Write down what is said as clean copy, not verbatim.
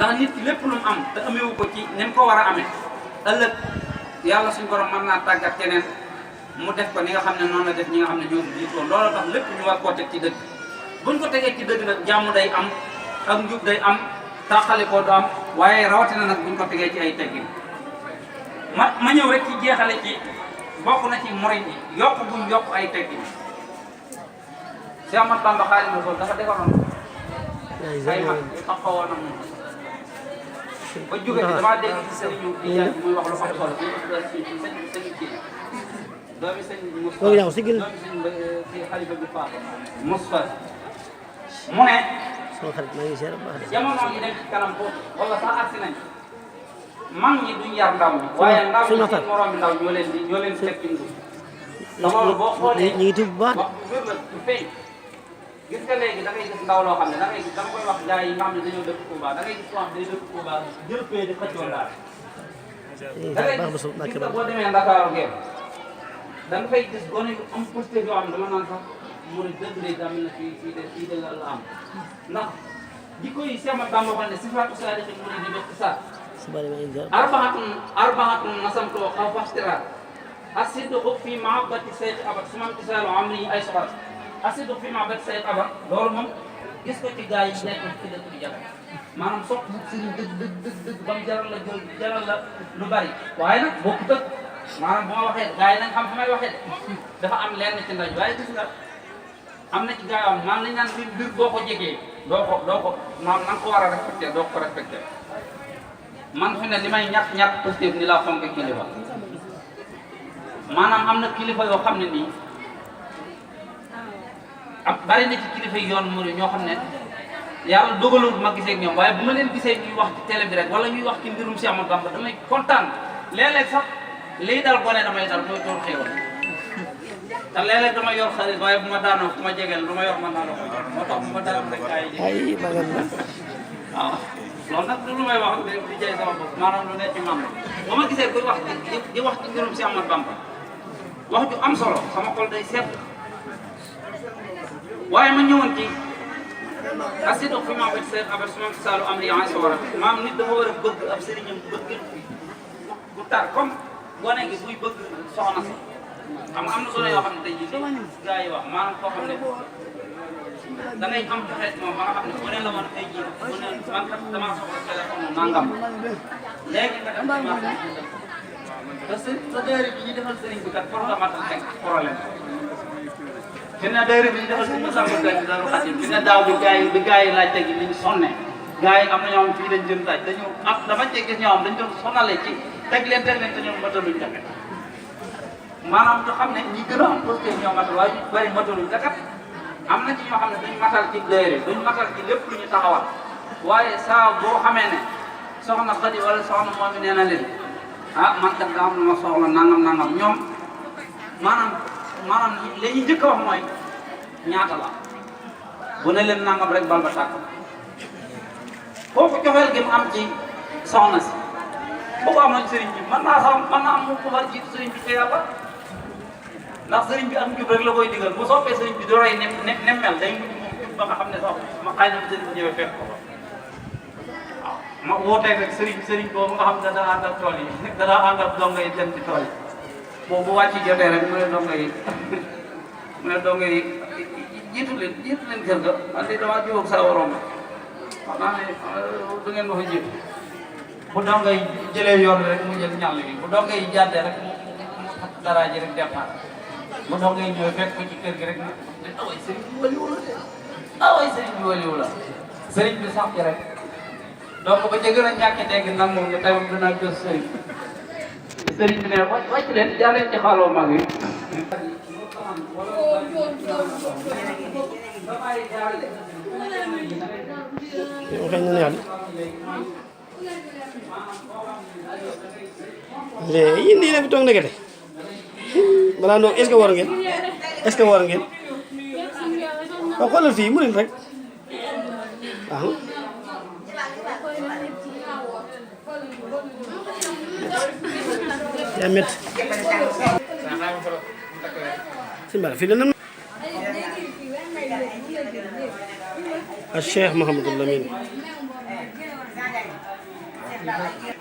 ndax nit ki lépp lu mu am te amewu ko ci ni mu ko war a amee ëllëg yàlla suñu borom mën naa tàggat keneen mu def ko ni nga xam ne noonu la def ñi nga xam ne ñoo jiitoon loolu tax lépp ñu war koo teg ci dëgg buñ ko tegee ci dëgg nag jàmm day am ak njub day am taxale koo du am waaye rawatina nag buñ ko tegee ci ay teggin ma ñëw rek ci jeexale ci bokk na ci morit yi yokk buñ yokk ay teggin Cheikh Ahmadou Bamba Xaadimu Rasuul dafa defaroon ay mag taxawoon na moom ba jóge ci damaa dégg ci sëriñu Tijaan muy wax lu am solo sëñ kii doomi sëñ Moussa doomi sëñ xalifa bi Faatu Moussa mu ne jamono yi nekk ci kanam foofu wala sax agsi nañ mag ñi duñ yar ndaw ñi waaye ndaw ñi seen moroom ndaw ñoo leen teg ci ndu te loolu boo xoolee ñu ngi tudd bu baax wax wér la du feeñ gis nga léegi da ngay gis ndaw loo xam ne da ngay gis dama koy wax gars yi nga xam ne dañoo dëkk Touba da ngay gis koo xam ne day dëkk Touba jël pee di xëccoo daal da ngay gis nga boo demee Ndakaaru ngeen da nga fay gis gone yu am posté yoo xam ne dama naan sax mu ne dëgg de daa mel ne fii de la am ndax jikko yi Cheikh Ahmadou Bamba wax ne sifaatu saadiqin muriidi bi ixtisaar arbaatun nasamtoo xaw faxtira asidqu fi mahabbati sayxi abad suma imtisaalu amri ay soxar asidqu fi mahabbati sayxi abad loolu moom gis ko ci gars yi nekk ci dëkk bi jafe maanaam sopp bu sëriñ dëgg ba mu jaral la lu bari waaye nag bokkut ak maanaam bu ma waxee gars yi nañ xam fa may waxee dafa am lenn ci ndaje waaye gis nga am na ci gars yoo xam maanaam lañ naan mbir boo ko jegee doo ko maanaam na nga ko war a respecté doo ko respecté man fi ne li may ñàkk positif ni laa fonk kilifa maanaam am na kilifa yoo xam ne nii am bari na ci kilifa yi yoon murid ñoo xam ne yàlla dogalul ma gisee ak ñoom waaye bu ma leen gisee ñuy wax ci télé bi rek wala ñuy wax ci mbirum Cheikh Ahmadou Bamba damay kontaan léeg-léeg sax lii dal gone damay dal mooy toor xéewal te léeg-léeg damay yor xarit waaye bu ma daanoo fu ma jegeel lu ma yor mën naa la ko moo tax bu ma daanoo rek ay ji waaw loolu nag lu may wax di jaay sama bopp maanaam lu nekk ci man ba ma gisee kuy wax di wax ci mbirum Cheikh Ahmadou Bamba wax ju am solo sama xol day seet waaye ma ñëwoon ci asido fi ma wet seet abar suma saalu am li ansa war a maam nit dafa war a bëgg ab sëriñam bëgg bu tar comme gone gi buy bëgg soxna si xam nga am na gone yoo xam ne tey jii gars yi wax maanaam koo xam ne da ngay am xeet moom ba nga xam ne bu ne la woon tey jii bu ne man kat damaa soxla téléphone nangam léegi nga dem ci marché te sa dayre bi ñu defal sëriñ bi kat pour nga matal rek problème fi ne dayre bi ñu defal sëriñ bi sàmm gàtt dalu xatim fi ne daaw bi gars yi laaj tegi li ñu sonne gars yi am na ñoo xam fii dañ jëm taaj dañu am dama cee gis ñoo xam dañ doon sonale ci teg leen te ñoom mataluñ jafe maanaam nga xam ne ñi gën a am posté ñoo matal waaye ñu bari mataluñ jakat am na ci ñoo xam ne duñ matal ci dayre duñ matal ci lépp lu ñu taxawal waaye saa boo xamee ne soxna Xadi wala soxna moom mi nee na leen ah man kat daa am lu ma soxla nangam ñoom maanaam li ñu njëkk a wax mooy ñaata la bu ne leen nangam rek bal ba tàkk foofu cofeel gi mu am ci soxna si bu ko amoon sëriñ bi mën naa am mu xabar ci sëriñ bi ci yàlla ndax sëriñ bi ak njub rek la koy digal bu soppee sëriñ bi du roy nem mel day mujj moom jub ba nga xam ne sax ma xëy na sëriñ bi ñëwee fekk ko waaw ma wooteeg rek sëriñ boobu nga xam ne dana ànd ak tool yi dana ànd ak dongo yi dem ci tool yi boobu bu wàcc jotee rek mu ne dongo yi jiitu leen kër ga man de damaa jiw ak saa waroon wax naa ne du ngeen wax a jiitu bu dongo yi jëlee yoon rek mu jël ñàll bi bu dongo yi jàddee rek mu dara ji rek départ bu dongo yi ñëwee fekk ko ci kër gi rek ne away sëriñ bi waliwu la de away sëriñ bi waliwu la sëriñ bi sax ci rek donc ba ca gën a ñàkk dégg nag moom ne tamit dinaa gës sëriñ bi ne wàcc leen jaa leen ci xaaloo mag yi léegi nii la fi toog ndekete balaa noo est-ce que war ngeen waaw xoolal fii mu ne rek waaw yaa métti si mbaa fii la nam Cheikh Mouhamadou Lamine Ay,